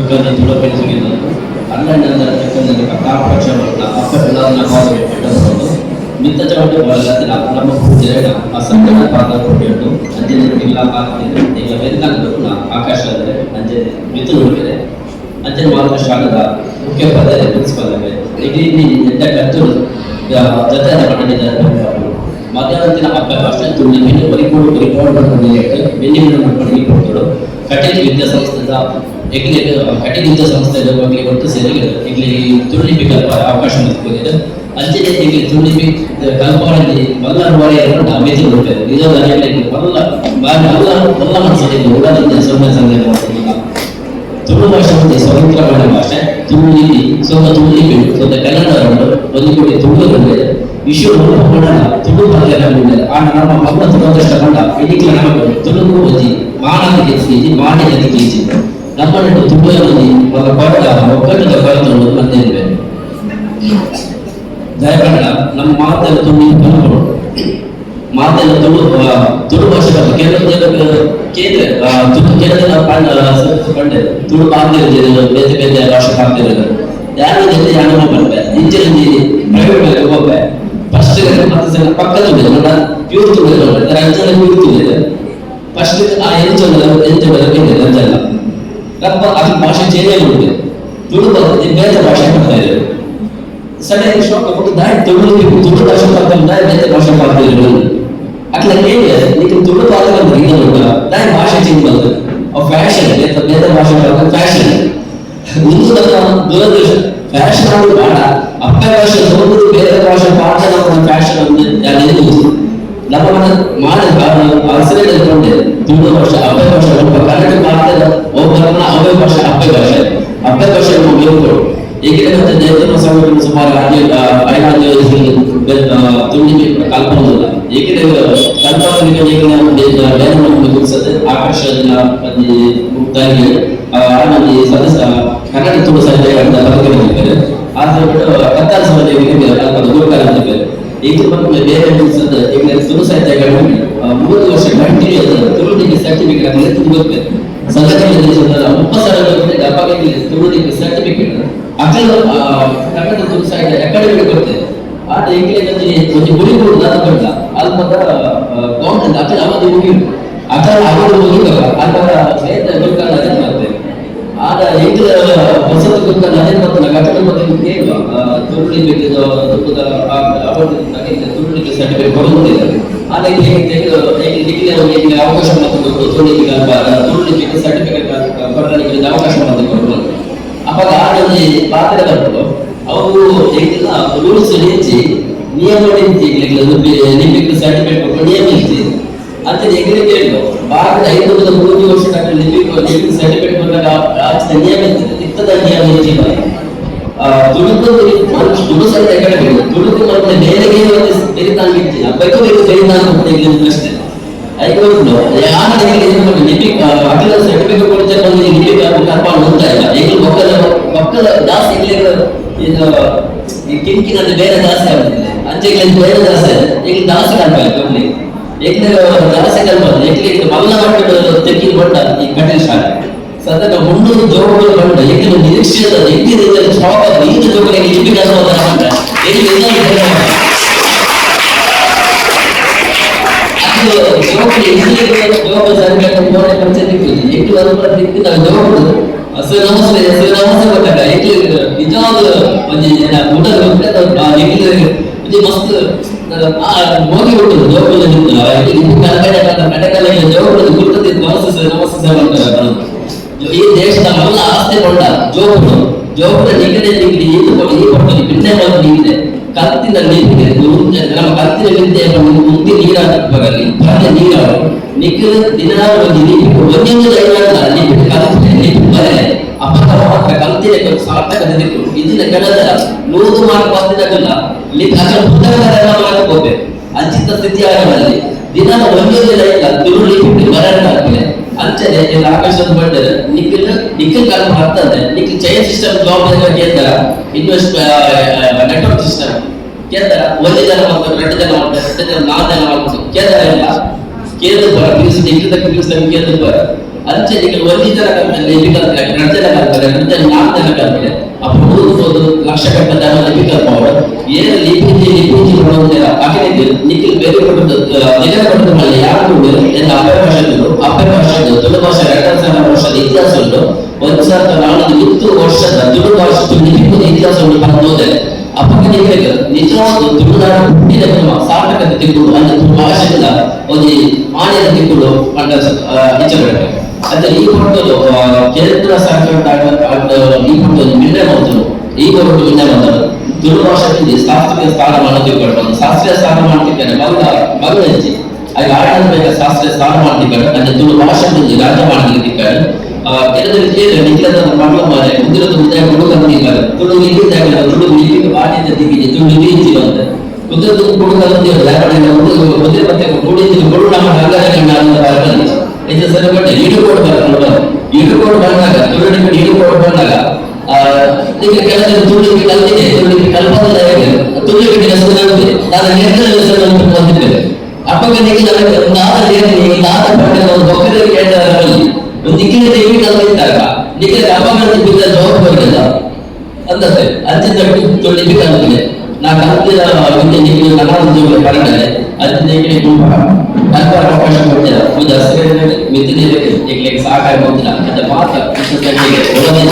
ಗುರುಕಲ್ಲಿ ತುಳುಪೆನ್ಸಿಗೆ ಅಣ್ಣಣ್ಣಂದರ ತಕ್ಕಂದ ಕಾಪಕ್ಷ ಅಪ್ಪ ಪಾದ ಮಿತ್ತ ಚೌಟ ಒಳಗತ್ತಿನ ನಮ್ಮ ಪೂಜೆನ ಅಸಂಗಡ ಪಾದ ಕೊಟ್ಟಿಟ್ಟು ಅಂಜನೆ ಇಲ್ಲ ಆಗ್ತಿದೆ ಈಗ ವೆಂದಾಗಬೇಕು ಆಕಾಶ ಅಂದರೆ ಅಂಜನೆ ಮಿತ್ತು ಹುಡುಗಿದೆ ಅಂಜನೆ ಮಾತ್ರ ಶಾಲೆದ ಮುಖ್ಯ ಪದ ಪ್ರಿನ್ಸಿಪಲ್ ಇಲ್ಲಿ ಎದ್ದ ಕತ್ತಲು ಜೊತೆ ಮಟ್ಟದ ಮಧ್ಯಾಹ್ನ ಅಪ್ಪ ಭಾಷೆ ತುಳಿ ಮಿನ್ನು ಪರಿಪೂರ್ಣ ಪರಿಪೂರ್ಣ ಬೆನ್ನಿ ಮಕ್ಕಳಿಗೆ ಕೊಡ್ತಳು. ಕಟೀಲ್ ವಿದ್ಯಾಸಂಸ್ಥೆದ ಎಗ್ಲಿ ಕಟೀಲ್ ವಿದ್ಯಾಸಂಸ್ಥೆ ಹೋಗ್ಲಿ ಒಟ್ಟು ಸೇರಿ ಇಲ್ಲಿ ತುಳಿಪಿ ಕಲ್ಪ ಅವಕಾಶ ಬಂದಿದೆ. ಅಂಚನೆ ಇಲ್ಲಿ ತುಳಿಪಿ ಕಲ್ಪವಲ್ಲಿ ಮಲ್ಲ ವಾರಿಯರು ಅಮಿತು ಕೊಡ್ತಾರೆ. ನಿಜವಾದ ಮಲ್ಲ ಮಲ್ಲ ಮಲ್ಲ ಮನಸ್ಸಲ್ಲಿ ಉಡದಿಂದ ಸೊನ್ನೆ ಸಂದೇಹ ಮಾಡ್ತಿಲ್ಲ. ತುಳು ಭಾಷೆ ಒಂದು ಸ್ವತಂತ್ರವಾದ ಭಾಷೆ. ತುಳು ಲಿಪಿ ಸ್ವಂತ ತುಳು ಲಿಪಿ, ಸ್ವಂತ ಕನ್ನಡ ಒಂದು ಕೋಟಿ ತುಳು ವಿಶ್ವ ಕೂಡ ತುಳು ಭಾಷೆ. ಆ ನಮ್ಮ ಮಕ್ಕಳ ತುಳುದಷ್ಟ ಕಂಡ ಇಡೀ ನಮಗೆ ತುಳುಕು ಒಂಜಿ ಮಾನವ ಕೆಜಿ ಮಾನ್ಯ ಕೆಜಿ ನಮ್ಮ ನಟ್ಟು ತುಳು ಒಂಜಿ ಮಗ ಕೊರಟ ಒಗ್ಗಟ್ಟದ ಕೊರತೆ ಉಂಟು ಬಂದಿದ್ದೇವೆ. ದಯಪಂಡ ನಮ್ಮ ಮಾತೆಲ್ಲ ತುಳು ತುಳು ಮಾತೆಲ್ಲ ತುಳು ತುಳು ಭಾಷೆ. ಕೆಲವು ಕೇಂದ್ರ ತುಳು ಕೇಂದ್ರ ಪಂಡೆ ತುಳು ಪಾಂತಿರ ಬೇತೆ ಬೇತೆ ಭಾಷೆ ಪಾಂತಿರ ಯಾರು ಜೊತೆ ಯಾರು ಬಂದೆ ಇಂಚಿನ ಪ್ರೈವೇಟ್ ಹೋಗ್ಬೆ ಫಸ್ಟ್ ಮತ್ತೆ ಪಕ್ಕ ತುಳಿದೆ ಪ್ಯೂರ್ ತುಳಿದೆ ಅಂಚನೆ ಪ್ಯೂರ್ ತುಳಿದೆ ಫಸ್ಟ್ ಆ ಎಂಚೊಲ್ಲ ಎಂಚೊಲ್ಲ ಅಂಚಲ್ಲ ರಪ್ಪ ಅದು ಭಾಷೆ ಚೇಂಜ್ ಆಗಿದೆ. ತುಳು ಬರ್ತದೆ, ಬೇರೆ ಭಾಷೆ ಬರ್ತಾ ಇದೆ. ಸಡನ್ ಶಾಕ್ ಕೊಟ್ಟು ದಾಯಿ ತುಳು ತುಳು ಭಾಷೆ ಬರ್ತಾ ದಾಯಿ ಬೇರೆ ಭಾಷೆ ಬರ್ತಾ ಇದೆ. ಅಟ್ಲ ಕೇಳಿ ನೀನು ತುಳು ಪಾತ್ರ ಬಂದ್ರೆ ಈಗ ದಾಯಿ ಭಾಷೆ ಚೇಂಜ್ ಬಂದ್ರೆ ಫ್ಯಾಷನ್ ಬೇರೆ ಬೇರೆ ಭಾಷೆ ಬರ್ತಾರೆ ಫ್ಯಾಷನ್. ಒಂದು ನಮ್ಮ ದುರದೃಷ್ಟ ಫ್ಯಾಷನ್ ಆಗಿ ಬೇಡ ಅಪ್ಪ ಭಾಷೆ ಹೋಗುದು ಬೇರೆ ಭಾಷೆ ಪಾಠ ನಮ್ಮ ಫ್ಯಾಷನ್ ಒಂದು ಯಾರು ನಮ್ಮ ಮಾಡ ಅವಸರದಲ್ಲಿ ತುಳು ಭಾಷೆ ಅಪ್ಪೆ ಭಾಷೆ ಒಬ್ಬ ಕನ್ನಡ ಮಾತಾಡ ಒಬ್ಬರನ್ನ ಅವೇ ಭಾಷೆ ಅಪ್ಪೆ ಭಾಷೆ ಅಪ್ಪೆ ಭಾಷೆ ಬೇಕು. ಏಕೆಂದರೆ ಮತ್ತೆ ಜಯತನ ಸ್ವಾಮಿಗಳು ಸುಮಾರು ಐದು ತುಳಿಗೆ ಕಲ್ಪನಲ್ಲ. ಏಕೆಂದರೆ ಕಲ್ಪನೆ ಬೇರೆ ಆಕಾಶದ ಮುಕ್ತಾಗಿ ಆಮೇಲೆ ಸದಸ್ಯ ಕನ್ನಡ ತುಳು ಸಾಹಿತ್ಯ ಬದುಕಿದ್ದಾರೆ. ಆದ್ರೆ ಬಿಟ್ಟು ಕತ್ತಾರ ಸಭೆಗೆ ಅಲ್ಪ ಗುರುಕಾಲ ಬೇರೆ ಇದು ಬಂದ ಬೇರೆ ಈಗ ತುಳು ಸಾಹಿತ್ಯ 3 ವರ್ಷ ಕಂಟಿನ್ಯೂ ತುಳುನಿಗೆ ಸರ್ಟಿಫಿಕೇಟ್ ಅಂದ್ರೆ ತುಂಬ ಸಂಘಟನೆ 30,000 ಅಪ್ಪಾಗಿ ತುಳುನಿಗೆ ಸರ್ಟಿಫಿಕೇಟ್ ಅಕಲ್ ಕನ್ನಡ ತುಳು ಸಾಹಿತ್ಯ ಅಕಾಡೆಮಿ ಕೊಡ್ತೇವೆ. ಆಟ ಎಂಕ್ಲೆ ಒಂಜಿ ಗುರಿ ಕೂಡ ದಾದ ಪಂಡ ಅಲ್ಪದ ಗೌರ್ಮೆಂಟ್ ಅಕಲ್ ಅವಧಿ ಮುಗಿಯುದು ಅಕಲ್ ಅವಧಿ ಮುಗಿದಾಗ ಅಲ್ಪ ಬೇತೆ ಗುರುಕಾಲ ಅದೇ ಮಾಡ್ತೇವೆ. ಆಗ ಎಂಕ್ಲೆ ಹೊಸತು ಗುರುಕಾಲ ಅದೇ ಮತ್ತೆ ಅಕಲ್ ಮತ್ತೆ ಕೇಳುವ ತುಳುಳಿ ಬೇಕಿದ್ದು ತುಪ್ಪದ ಅವಧಿ ತುಳುಳಿಗೆ ಸರ್ಟಿಫಿಕೇಟ್ ಕೊಡುವುದಿಲ್ಲ. ಆಗ ಇಲ್ಲಿ ಅವಕಾಶ ಮತ್ತು ತುಳುಳಿಗೆ ತುಳುಳಿಗೆ ಸರ್ಟಿಫಿಕೇಟ್ ಕೊಡಲಿಕ್ಕೆ ಅವಕಾಶ ಮತ್ತು ಕೊಡುವುದು. ಅವಾಗ ಆಡಲ್ಲಿ ಪಾತ್ರ ಬರ್ತದೆ ಅವು ಏಕಿಲ್ಲ ರೂಲ್ಸ್ ಹೆಚ್ಚಿ ನಿಯಮ ಹೆಚ್ಚಿ ಲಿಪಿಕ್ ಸರ್ಟಿಫಿಕೇಟ್ ಕೊಟ್ಟು ನಿಯಮ ಹೆಚ್ಚಿ ಅಂತ ಎಗ್ರಿ ಕೇಳುವ ಭಾರತದ 5 3 ವರ್ಷ ಲಿಪಿಕ್ ಲಿಪಿಕ್ ಸರ್ಟಿಫಿಕೇಟ್ ಕೊಟ್ಟಾಗ ಆಚಿನ ನಿಯಮ ಇತ್ತದ ನಿಯಮ ಹೆಚ್ಚಿಲ್ಲ. ತುಳುಕು ತುಳು ಸಹಿತ ಅಕಾಡೆಮಿ ತುಳುಕು ಮತ್ತೆ ಬೇರೆಗೆ ಬೇರೆ ತಾಂಗಿತ್ತು ಅಬ್ಬಕ್ಕೂ ಬೇರೆ ಬೇರೆ ತಾಂಗ್ ಅಷ್ಟೇ. ಐದು ಯಾರು ಲಿಪಿಕ್ ಅಖಿಲ ಸರ್ಟಿಫಿಕೇಟ್ ಕೊಡ್ತಾರೆ ಬಂದು ಲಿಪಿಕ್ ಕರ್ಕೊಂಡು ಹೋಗ್ತಾ ಇಲ್ಲ. ಈಗ ಮಕ್ಕಳ ಮಕ್ಕಳ ಜಾಸ್ತಿ ಇದು ಈ ಕಿಂಕಿನಲ್ಲಿ ಬೇರೆ ಜಾಸ್ತಿ ಆಗುತ್ತಿದೆ. ಅಂಚೆಗೆ ಬೇರೆ ಜಾಸ್ತಿ ಈಗ ಜಾಸ್ತಿ ಕಲ್ಪ ಆಯ್ತು. ಈಗ ಜಾಸ್ತಿ ಕಲ್ಪ ಈಗ ಮಲ್ಲ ಮಟ್ಟದ ತೆಕ್ಕಿ ಕೊಟ್ಟ ಈ ಕಟೀಲ್ ಶಾಲೆ ಸತತ 300 ಜೋಗುಗಳು ಬಂಡ ಎಲ್ಲಿ ನಿರೀಕ್ಷೆದ ಎಲ್ಲಿ ಶಾಕ್ ಈಗ ಜೋಗುಗಳಿಗೆ ಲಿಪಿಕ್ ಅಂತ ಎಲ್ಲಿ ಜೋಗ ಸರ್ಕಾರ ಮೋನೆ ಪರಿಚಯ ದಿಕ್ಕಿದೆ ಎಲ್ಲಿ ಒಂದು ದಿಕ್ಕು ನಾವು ಜೋಗುಗಳು ಅಸಲು ನಮಸ್ತೆ ಅಸಲು ನಮಸ್ತೆ ಕೊಟ್ಟಾಗ ಎಲ್ಲಿ ನಿಜವಾದ ಒಂಜಿ ಊಟದ ಎಲ್ಲಿ ಒಂಜಿ ಮಸ್ತ್ ಮೋಗಿ ಹುಟ್ಟುದು ಜೋಗುలు ಕಡೆಕಲ್ಲ ಜೋಗುಗಳು ಗುರ್ತದ ನಮಸ್ತೆ ನಮಸ್ತೆ ಮಾಡ್ತಾರೆ. ಈ ದೇಶದ ಮೊದಲ ಆಸ್ತಿ ಕೊಂಡ ಜೋಗುಗಳು ಜೋಗುಗಳ ನಿಗದೆ ನಿಗದಿ ಈ ಕೊಟ್ಟು ಪಿನ್ನೆ ಮತ್ತು ನೀಗಿದೆ ಕತ್ತಿನ ನೀರಿಗೆ ನಮ್ಮ ಕತ್ತಿನ ವಿದ್ಯೆ ಮುಂದೆ ನೀರಾಗಲಿ ಬರದೆ ನೀರಾಡು ನಿಖಿಲ ದಿನ ಒಂದು ನೀರು ಒಂದೊಂದು ಲಿಪಿಡ್ ಕಲ್ತಿನ ಲಿಪಿಡ್ ಬರೆ ಅಪ್ಪದ ಮಾತ್ರ ಕಲ್ತಿನ ಸಾರ್ಥಕ ದಿಕ್ಕು ಇದನ್ನ ಕಡದ 100 ಮಾರ್ಕ್ ಬಂದಿದ್ದಾಗಲ್ಲ ಲಿಪಿ ಅದರ ಪುಸ್ತಕದ ಮಾರ್ಕ್ ಹೋಗ್ಬೇಕು ಅಂಚಿತ ಸ್ಥಿತಿ ಆಗಲ್ಲಿ ದಿನ ಒಂದೊಂದು ಲೈನ್ ತುಳು ಲಿಪಿ ಬರಣ ಆಗ್ತದೆ. ಅಂಚನೆ ಇಲ್ಲಿ ಆಕಾಶದ ಬಂದರೆ ನಿಖಿಲ್ ನಿಖಿಲ್ ಕಲ್ಪ ಹತ್ತಂದ್ರೆ ನಿಖಿಲ್ chain system job ಕೇಳ್ತಾರ invest network system ಕೇಳ್ತಾರ ಒಂದೇ ಜನ ಮಾಡ್ತಾರೆ 2 ಜನ ಮಾಡ್ತಾರೆ 2 ಜನ 4 ಜನ ಮಾಡ್ತಾರೆ ಕೇಳ್ತಾರ ಇಲ್ಲ ಕೇಳಿದ ಬರ ತಿಳಿಸಿ ನಿಖಿಲ್ ತಕ್ಕ ತಿಳಿಸಿ ಕೇಳಿದ ಬರ ಅಂಚೆ ನಿಕಲ್ ಒಂಜಿ ಜನ ಕಲ್ಪನೆ, ಲಿಪಿ ಕಲ್ಪನೆ, ರಡ್ಡ್ ಜನ ಕಲ್ಪನೆ, ರಡ್ಡ್ ಜನ ನಾಲ್ಕು ಜನ ಕಲ್ಪನೆ. ಅಪ್ಪ ನೂರು ಪೋದು ಲಕ್ಷ ಗಟ್ಟಲೆ ಜನ ಲಿಪಿ ಕಲ್ಪವಡು. ಏರ್ ಲಿಪಿ ಇಜ್ಜಿ, ಲಿಪಿ ಇಜ್ಜಿ ಪಂಡೊಂದಿರ ಅಕಲೆಗ್ ನಿಕಲ್ ಬೇರೆ ಕೊಟ್ಟದ್ದು ನಿಜ ಕೊಟ್ಟದ್ದು ಮಲ್ಲ ಯಾರು ಎನ್ನ ಅಪ್ಪೆ ಭಾಷೆ ತುಳು, ಅಪ್ಪೆ ಭಾಷೆ ತುಳು ಭಾಷೆ 2000 ವರ್ಷದ ಇತಿಹಾಸ ಉಂಟು. 1400 ಮಿತ್ತು ವರ್ಷದ ತುಳು ಭಾಷೆ, ತುಳು ಲಿಪಿ ಇತಿಹಾಸ ಉಂಟು ಪಂದ್. ಅಪ್ಪಗ ನಿಕಲೆಗ್ ನಿಜವಾದ ತುಳುನಾಡ ಹುಟ್ಟಿದ ಕ್ರಮ ಸಾರ್ಥಕತೆ ತಿಕ್ಕುಡು, ಅಂದ್ರೆ ತುಳು ಭಾಷೆದ ಒಂಜಿ ಮಾನ್ಯತೆ ತಿಕ್ಕುಡು ಪಂಡ ಇಚ್ಛೆ ಪಡ್ಪೆ. ಅಂದ್ರೆ ಈ ಪೊರ್ತುಡು ಕೇಂದ್ರ ಸರ್ಕಾರ ಈ ಪೊರ್ತುಡು ಮಿನ್ನೆ ಮಂತುನು, ಈ ಪೊರ್ತುಡು ಮಿನ್ನೆ ಮಂತುನು ತುಳು ಭಾಷೆಯಲ್ಲಿ ಶಾಸ್ತ್ರೀಯ ಸ್ಥಾನಮಾನ ತಿಳ್ಕೊಂಡು, ಶಾಸ್ತ್ರೀಯ ಸ್ಥಾನಮಾನ ತಿಕ್ಕನೆ ಮಲ್ಲ ಮಲ್ಲ ಹೆಜ್ಜೆ. ಆಗ ಆಡಳಿತ ಬೇಗ ಶಾಸ್ತ್ರೀಯ ಸ್ಥಾನಮಾನ ತಿಕ್ಕಡು, ಅಂದ್ರೆ ತುಳು ಭಾಷೆಯಲ್ಲಿ ರಾಜ್ಯಮಾನ ತಿಕ್ಕಡು. ಕೆಲವು ಕೇಂದ್ರ ನಿಖಿಲದ ಮಗಳ ಮಾರೆ ಉದ್ರದ ಉದಯ ಕೊಡುಗಂತಿದ್ದಾರೆ. ತುಳು ಲಿಪಿದ್ದಾಗಲ್ಲ, ತುಳು ಲಿಪಿಗೆ ಮಾನ್ಯತೆ ತಿಕ್ಕಿದೆ, ತುಳು ಲಿಪಿ ಇಚ್ಚಿವಂತೆ ಉದ್ರದ ಕೊಡುಗಂತಿಲ್ಲ. ಯಾಕಂದ್ರೆ ಉದ್ರ ಮತ್ತೆ ಕೊಡಿದ್ದು ಕೊಡು ನಮ್ಮ ಹಂಗಾರೆ ಹೆಚ್ಚು ಸರಿ ಬಟ್ಟೆ ಈಡುಕೋಡು ಬರ್ಕೊಂಡು ಈಡುಕೋಡು ಬಂದಾಗ, ತುಳುನಿಗೆ ಈಡುಕೋಡು ಬಂದಾಗ, ಈಗ ಕೆಲವರು ತುಳುವಿಗೆ ಕಲ್ತಿದೆ, ತುಳುವಿಗೆ ಕಲ್ಪನೆ ಹೇಗೆ, ತುಳುವಿಗೆ ಹೆಸರು ನೆನಪಿದೆ, ನಾನು ನೇತ್ರ ಹೆಸರು ನೆನಪು ಬಂದಿದ್ದೇನೆ. ಅಪ್ಪಗ ನಿಖಿಲ ನಾದ ಏನು ನಾದ ಪಡೆದ ಒಂದು ಒಕ್ಕಲಿಗೆ ಕೇಳಿದಾರಲ್ಲಿ ನಿಖಿಲ ದೇವಿ ಕಲ್ತಿದ್ದಾಗ ನಿಖಿಲ ಅಪ್ಪಗಳ ಬಿದ್ದ ಜವಾಬ್ದಾರಿ ಇಲ್ಲ ಅಂತಂದ್ರೆ ಅಂಚಿನ ತುಳಿಗೆ ಕಲ್ತಿದೆ. ನಾ ಕಲ್ತಿದ ವಿದ್ಯೆ ನಿಖಿಲ ನನ್ನ ಉದ್ಯೋಗ ಪಡೆದರೆ ಅಂಚಿನ ಕಲ್ಪ ಅವಕಾಶ ಕೊಡ್ತಿಲ್ಲ. ಒಂದು ಹಸಿರು ಮಿತಿಗೆ ಈಗಲೇ ಸಹಕಾರ ಹೋಗ್ತಿಲ್ಲ ಅಂತ ಮಾತ್ರ ಕೃಷ್ಣ ಒಳ್ಳೆಯ.